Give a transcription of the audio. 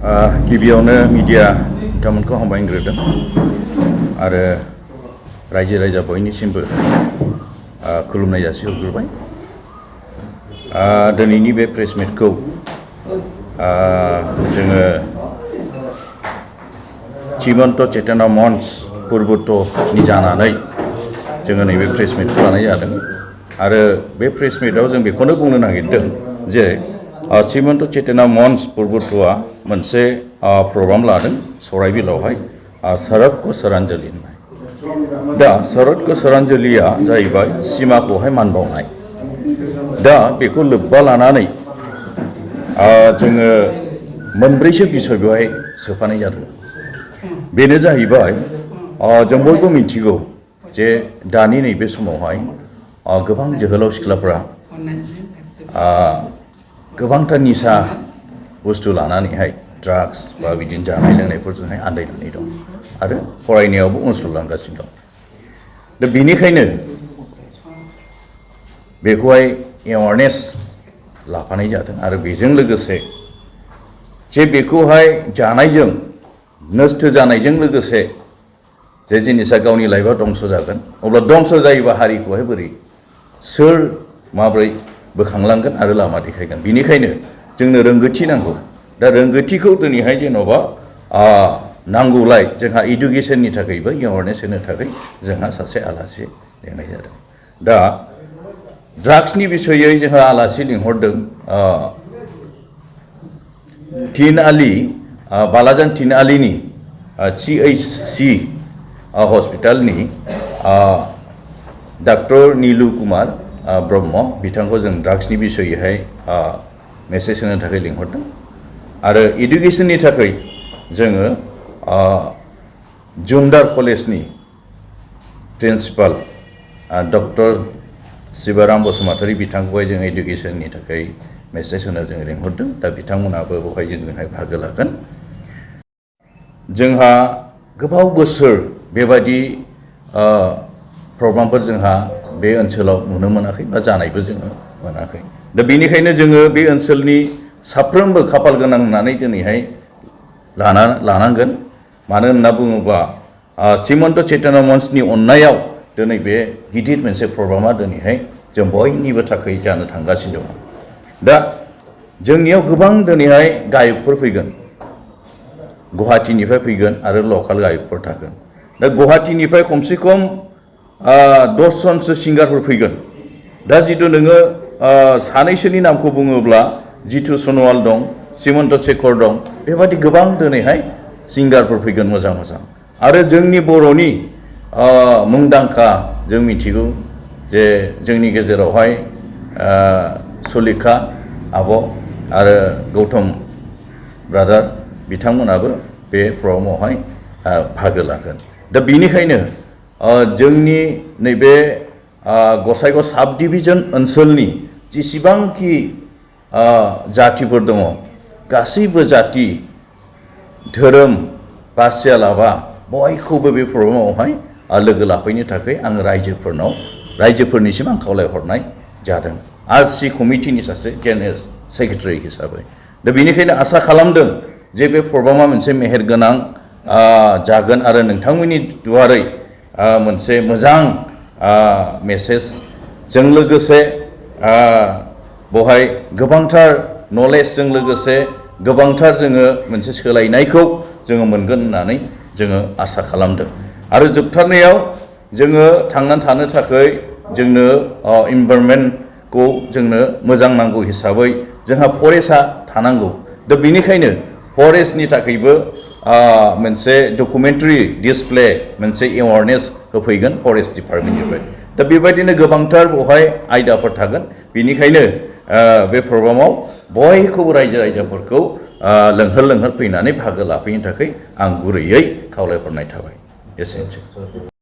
गिबियावनो मिडिया बिथांमोनखौ हामबायग्रोदों आरो रायजो राजा बयनिसिमबो खुलुमनाय जासिहरग्रोबाय। दिनैनि बे प्रेस मिटखौ जोङो श्रीमन्त चेतना मंच पुर्वोत्तरनि जानानै जोङो नैबे प्रेस मिटखौ लानाय जादों आरो बे प्रेस मिटआव जों बेखौनो बुंनो नागिरदों जे श्रीमन्त चेतना मंच पुर्वोत्तरआ मोनसे प्रग्राम लादों सराइबिलावहाय शरद को श्रद्धांजलि होननाय। दा शरद को श्रद्धांजलिया जाहैबाय सिमाखौहाय मान बावनाय। दा बेखौ लोब्बा लानानै जोङो मोनब्रैसो बिसय बेवहाय सोफानाय जादों। बेनो जाहैबाय जों बयबो मिथिगौ जे दानि नैबे समावहाय गोबां जोहोलाव सिख्लाफोरा गोबांथार निसा बुस्थु लानानैहाय ड्राग्स बा बिदिनो जानाय लोंनायफोरजोंहाय आन्दायनानै दं आरो फरायनायावबो उनस्लुलांगासिनो दं। दा बेनिखायनो बेखौहाय एवारनेस लाफानाय जादों आरो बेजों लोगोसे जे बेखौहाय जानायजों नस्थ जानायजों लोगोसे जे जिनिसा गावनि लाइफआ दंस जागोन अब्ला दंस जायोबा हारिखौहाय बोरै सोर माब्रै बोखांलांगोन आरो लामा देखायगोन। बेनिखायनो जोंनो रोंगौथि नांगौ। दा रोंगौथिखौ दिनैहाय जेन'बा नांगौलाय जोंहा इडुकेसननि थाखायबो एवारनेस होनो थाखाय जोंहा सासे आलासि लिंनाय जादों। दा ड्राग्सनि बिसयै जोंहा आलासि लिंहरदों तिनआलि बालाजान तिनआलिनि CHC हस्पिटालनि डक्टर नीलु कुमार ब्रह्म बिथांखौ जों ड्राग्सनि बिसयैहाय मेसेज होनो थाखाय लिंहरदों आरो इडुकेसननि थाखाय जोङो जुमदार कलेजनि प्रिन्सिपाल डक्टर शिवराम बसुमतारी बिथांखौहाय जों इडुकेसननि थाखाय मेसेज होनो जों लिंहरदों। दा बिथांमोनाबो बेवहाय जोंजोंहाय बाहागो लागोन। जोंहा गोबाव बोसोर बेबायदि प्रग्रामफोर जोंहा बे ओनसोलाव नुनो मोनाखै बा जानायबो जोङो मोनाखै। दा बेनिखायनो जोङो बे ओनसोलनि साफ्रोमबो खाफाल गोनां होननानै दिनैहाय लानांगोन। मानो होनना बुङोबा श्रीमन्त चेतना मंचनि अननायाव दिनै बे गिदिर मोनसे प्रग्रामा दिनैहाय जों बयनिबो थाखाय जानो थांगासिनो दङ। दा जोंनियाव गोबां दिनैहाय गायकफोर फैगोन, गुवाहाटीनिफ्राय फैगोन आरो लकेल गायकफोर थागोन। दा गुवाहाटीनिफ्राय खमसे खम 10 जनसो सिंगारफोर फैगोन। दा जितु नोङो सानैसोनि नामखौ बुङोब्ला जितु सनवाल दं, श्रीमन्त शेखर दं, बेबादि गोबां दिनैहाय सिंगारफोर फैगोन मोजां मोजां। आरो जोंनि बर'नि मुंदांखा जों मिथिगौ जे जोंनि गेजेरावहाय सुलेखा आब' आरो गौतम ब्रादार बिथांमोनाबो बे प्रग्रामावहाय बाहागो लागोन। दा बेनिखायनो जोंनि नैबे गसाइगाव साब डिभिजन ओनसोलनि जेसेबांखि जातिफोर दङ गासैबो जाति धोरोम बासियालाबा बयखौबो बे प्रग्रामावहाय लोगो लाफैनो थाखाय आं रायजोफोरनिसिम आं खावलायहरनाय जादों RC कमिटिनि सासे जेनेरेल सेक्रेटारि हिसाबै। दा बेनिखायनो आसा खालामदों जे बे प्रग्रामा मोनसे मेहेरगोनां जागोन आरो नोंथांमोननि दुवारै मोनसे मोजां मेसेजजों लोगोसे बेवहाय गोबांथार नलेजजों लोगोसे गोबांथार जोङो मोनसे सोलायनायखौ जोङो मोनगोन होननानै जोङो आसा खालामदों। आरो जोबथारनायाव जोङो थांनानै थानो थाखाय जोंनो इनभाइरनमेन्टखौ जोंनो मोजां नांगौ हिसाबै जोंहा फरेस्टआ थानांगौ। दा बेनिखायनो फरेस्टनि थाखायबो मोनसे डकुमेन्टारि डिसप्ले मोनसे एवारनेस होफैगोन फरेस्ट डिपार्टमेन्टनिफ्राय। दा बेबायदिनो गोबांथार बेवहाय आयदाफोर थागोन। बेनिखायनो बे प्रग्रामाव बयखौबो रायजोफोरखौ लोंहोर फैनानै बाहागो लाफैनो थाखाय आं गुरैयै खावलायहरनाय थाबाय। एसेनोसै।